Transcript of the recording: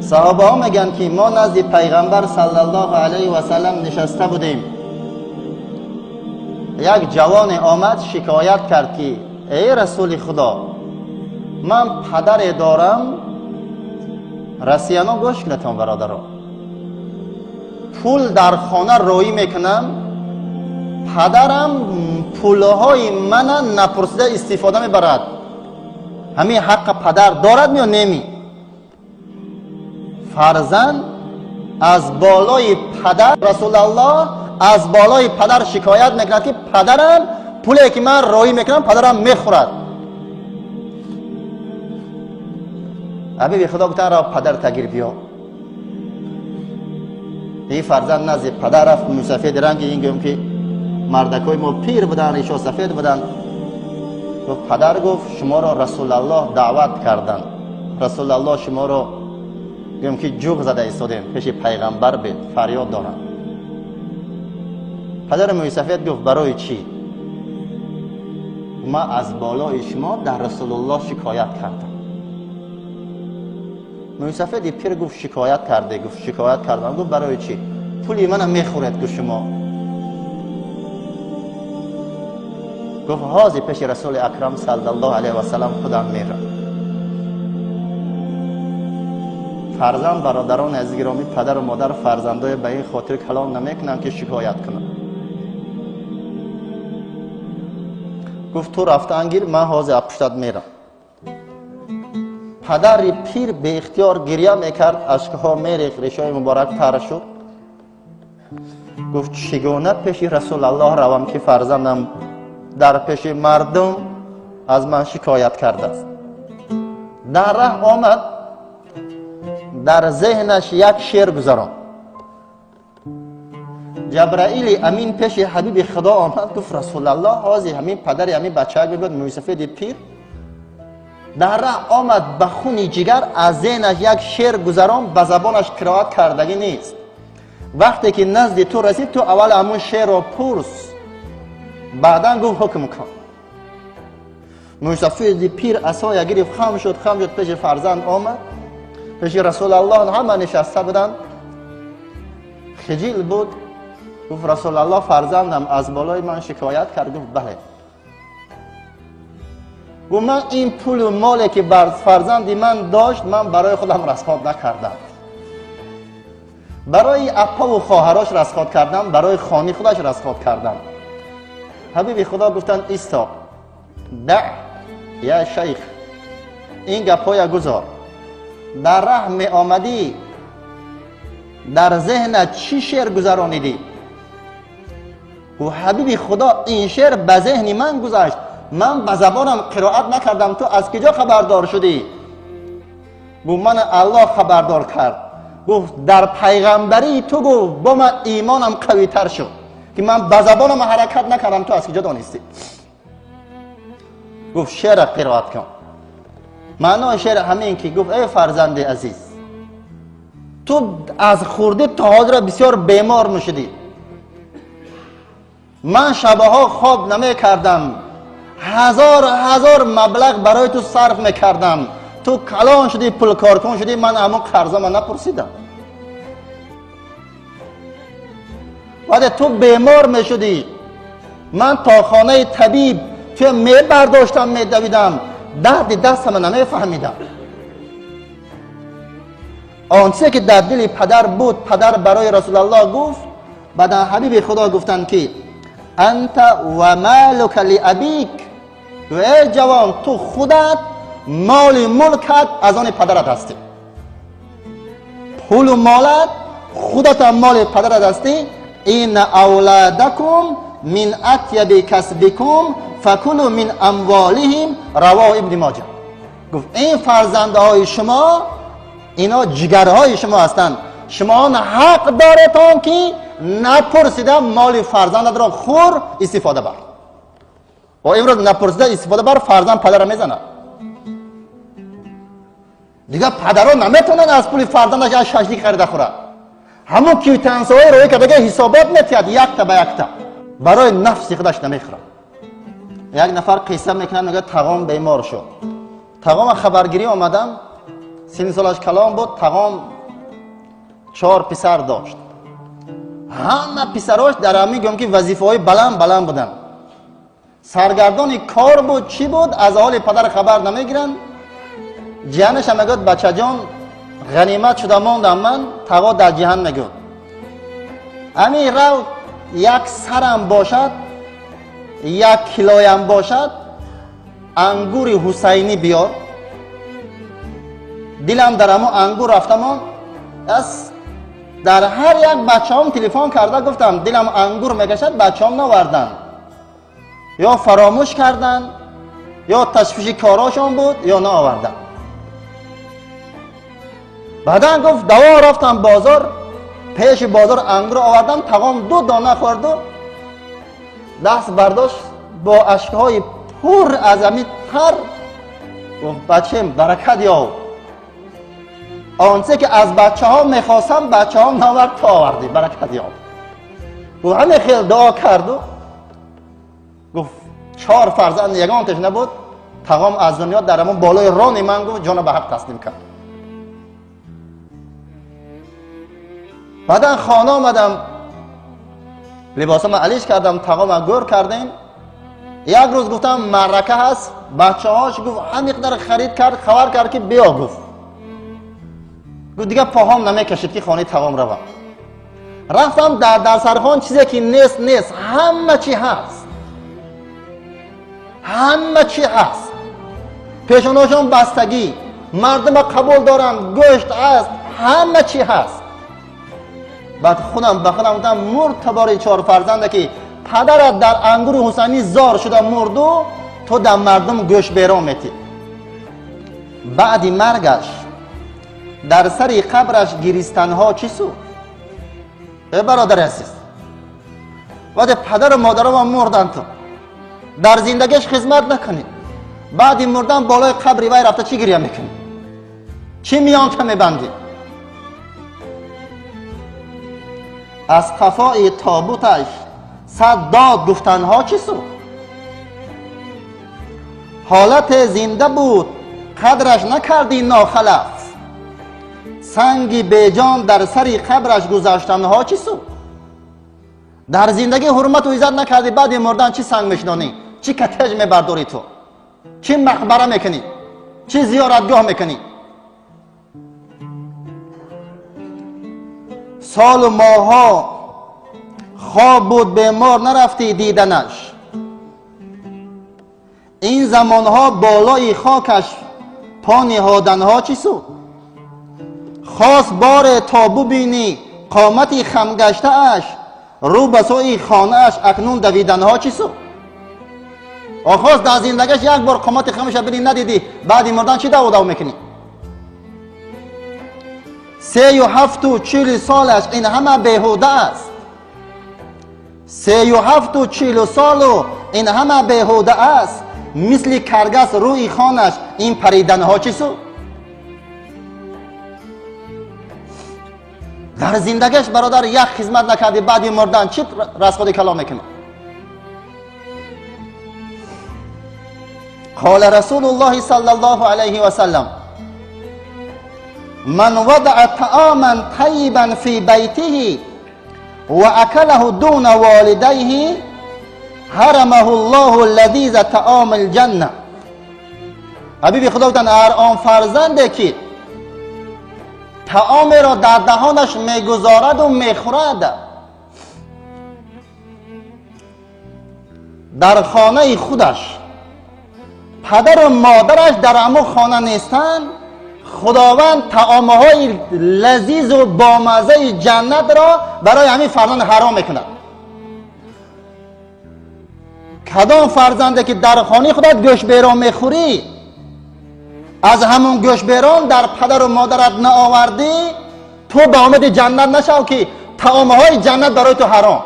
Саҳобаҳо мегӯянд, ки мо назди пайғамбар саллаллоҳу алайҳи васаллам нишаста будем. Як ҷавоне омад, шикоят кард, ки эй расули худо, ман падаре дорам. Россияно, гӯш кунатон, бародаро, пул дар хона роӣ мекунам, падарам пулҳои мана напурсида истифода мебарад. Ҳамин ҳаққа падар дорад ё неми? Фарзанд аз болои падар, расулаллоҳ аз болои падар шикоят мекунад, ки падарам пуле ки ман роӣ мекунам, падарам мехӯрад. Ҳабиби худо гуфтан: ро падар тагир биё. Ин фарзанд назди падар рафт. Мусафеди ранги ин, гӯем ки мардакҳои мо пир буданд, ришо сафед буданд. Гуфт: падар, гуфт, шуморо расулаллоҳ даъват карданд. Расулаллоҳ шуморо, гӯем ки ҷуғ зада истодем, пеши пайғамбар бед, фарёд доранд. Падари мӯйсафед гуфт: барои чӣ? Ман аз болои шумо дар расулуллоҳ шикоят кардам. Мӯйсафеди пир гуфт: шикоят карде? Гуфт: шикоят кардам. Гуфт: барои чӣ? Пули мана мехӯред, гуфт, шумо. Гуфт: ҳозир пеши расули акрам саллаллоҳу алайҳи васаллам худам мерам. Фарзанд, бародарони азиз гиромӣ, падару модар фарзандое ба ин хотир калом намекунанд, ки шикоят кунанд. Гуфт: ту рафтан гир, ман ҳозир аз пуштат мерам. Падари пир беихтиёр гирья мекард, ашкҳо мерехт, ришои муборак тар шуд. Гуфт: чӣ гуна пеши расулаллоҳ равам, ки фарзандам дар пеши мардум аз ман шикоят кардааст? Дар раҳ омад, дар зеҳнаш як шеър гузаронд. Ҷабраили амин пеши ҳабиби худо омад, гуфт: расулаллоҳ, ҳозир ҳамин падари ҳамин бачаак мебиёд, мӯйсафеди пир. Дар раҳ омад, ба хуни ҷигар аз зеҳнаш як шеър гузарон, ба забонаш қироат кардагӣ нест. Вақте ки назди ту расид, ту аввал ҳамун шеърро пурс, баъдан, гуфт, ҳукм кун. Мӯйсафеди пир асоя гирифт, хам шуд, хам шуд, пеши фарзанд омад. Пеши расулаллоҳ ҳама нишаста буданд, хиҷил буд. Гуфт: расулаллоҳ, фарзандам аз болои ман шикоят кард. Гуфт: бале. Гуфт: ман ин пулу моле ки бар фарзанди ман дошт, ман барои худам расход накардам, барои аппаву хоҳарош расход кардам, барои хони худаш расход кардам. Ҳабиби худо гуфтанд: исто, да я шайх, ин гапҳоя гузор. Дар раҳ меомадӣ, дар зеҳнат чӣ шеър гузаронидӣ? Гуфт: ҳабиби худо, ин шеър ба зеҳни ман гузашт, ман ба забонам қироат накардам, ту аз киҷо хабардор шудӣ? Гуфт: мана аллоҳ хабардор кард. Гуфт: дар пайғамбарии ту, гуфт, бо ман имонам қавитар шуд, ки ман ба забонам ҳаракат накардам, ту аз киҷо донистӣ? Гуфт: шеъра қироат кун. Маънои шеър ҳамин ки гуфт: эй фарзанди азиз, ту аз хурдӣ то ҳозира бисёр бемор мешудӣ, ман шабаҳо хоб намекардам, ҳазор ҳазор маблағ барои ту сарф мекардам. Ту калон шудӣ, пулкоркун шудӣ, ман ҳамон қарзама напурсидам. Вале ту бемор мешудӣ, ман то хонаи табиб туя мебардоштам, медавидам, дарди дастама намефаҳмидам. Он чизе ки дар дили падар буд, падар барои расулаллоҳ гуфт. Баъдан ҳабиби худо гуфтанд, ки анта ва малука лиабик, эй ҷавон, ту худат моли мулкат аз они падарат ҳастӣ, пулу молат худатам моли падарат ҳастӣ. Инна авладакум мин атяби касбикум факулу мин амволиҳим. Равоҳу ибни Моҷа. Гуфт: ин фарзандаҳои шумо, ино ҷигарҳои шумо ҳастанд, шумо ҳақ доретон, ки напурсида моли фарзандатро хӯр, истифода бар. Ва имрӯз напурсида истифода бар, фарзанд падара мезанад. Дигар падарон наметавонанд аз пули фарзандаш як шашлик харида хӯрад. Ҳамон квитансияҳои роӣ кардага ҳисобот метиҳад якта ба якта, барои нафси худаш намехӯрад. Як нафар қисса мекунад, мегӯяд: тағом бемор шуд. Тағома хабаргирӣ омадам, синни солаш калон буд. Тағом 4 писар дошт. Ҳама писарош дар ҳамин гӯям ки вазифаҳои баланд баланд буданд. Саргардони кор буд, чӣ буд, аз ҳоли падар хабар намегиранд. Ҷиҳанашам мегӯяд: бачаҷон, ғанимат шуда мондам ман, тағо дар ҷиҳан мегӯяд. Ҳамин рав як сарам бошад, 1 килоям бошад, ангури ҳусайнӣ биёр. Дилам дар ҳамон ангур рафтамон. Аз дар ҳар як бачаҳом телефон карда гуфтам дилам ангур мекашад, бачаҳом наварданд. Ё фаромӯш карданд, ё ташвиши корошон буд, ё наоварданд. Баъдан гуфт даво рафтам бозор, пеши бозор ангур овардам, тағом 2 дона хӯрду даст бардошт бо ашкҳои пур аз ҳамин тар гуфт: бачаем, баракат ёб. Он чизе ки аз бачаҳо мехостам, бачаҳо навард, ту овардӣ, баракат ёб. Гуфт ҳамин хел дуо карду гуфт 4 фарзанд ягонташ набуд, тағом аз дунё дар ҳамон болои рони ман гуфт ҷона ба ҳақ таслим кард. Баъдан хона омадам, либосама алиш кардам, тағома гӯр кардем. Як рӯз гуфтам маърака ҳаст, бачаҳош гуфт ҳамин қадар харид кард, хабар кард ки биё гуфт. Гуфт дигар поҳом намекашид ки хонаи тағом равам. Рафтам дар дарсархон, чизе ки нест нест, ҳама чи ҳаст, ҳама чи ҳаст. Пешонашон бастагӣ, мардума қабул доранд, гӯшт ҳаст, ҳама чи ҳаст. Баъд худам ба худам гуфтам мурд табори 4 фарзанде ки падарат дар ангури ҳусайнӣ зор шуда мурду, ту дар мардум гӯшт берон метӣ. Баъди маргаш дар сари қабраш гиристанҳо чӣ суд? Э бародари азиз, вақте падару модарама мурданд, ту дар зиндагиаш хизмат накунӣ, баъди мурдан болои қабри вай рафта чӣ гиря мекунӣ? Чӣ миёнта мебандӣ? Аз қафои тобуташ 100 дод гуфтанҳо чӣ суд? Ҳолате зинда буд, қадраш накардӣ нохалаф, санги беҷон дар сари қабраш гузаштанҳо чӣ суд? Дар зиндагӣ ҳурмату иззат накардӣ, баъди мурдан чӣ санг мешинонӣ? Чӣ катеж мебардорӣ ту? Чӣ мақбара мекунӣ? Чӣ зиёратгоҳ мекунӣ? Солу моҳҳо хоб буд, бемор нарафтӣ диданаш. Ин замонҳо болои хокаш по ниҳоданҳо чӣ суд? Хос боре то бубинӣ қомати хамгаштааш, рӯ ба сӯи хонааш акнун давиданҳо чӣ суд? Охос дар зиндагиаш як бор қомати хамаша бинӣ надидӣ, баъди мурдан чӣ даву дав мекунӣ? 37 40 солаш ин ҳама беҳуда аст. 37 40 солу ин ҳама беҳуда аст. Мисли каргас рӯи хонаш ин париданҳо чӣ суд? Дар зиндагиаш бародар як хизмат накардӣ, баъди мурдан чӣ расходи калом мекунӣ? Қола расулуллоҳи саллаллоҳу алайҳи васаллам: ман вадаъа таоман тайибан фи байтиҳи ва акалаҳу дуна волидайҳи ҳарамаҳу ллоҳу лазиза таоми лҷанна. Ҳабиби худо гуфтанд ҳар он фарзанде ки таомеро дар даҳонаш мегузораду мехӯрад, дар хонаи худаш падару модараш дар ҳамон хона нестанд, худованд таомҳои лазизу бомаззаи ҷаннатро барои ҳамин фарзанд ҳаром мекунад. Кадом фарзанде ки дар хонаи худат гӯштберон мехӯрӣ, аз ҳамон гӯштберон дар падару модарат наовардӣ, ту ба омади ҷаннат нашав ки таомҳои ҷаннат барои ту ҳаром.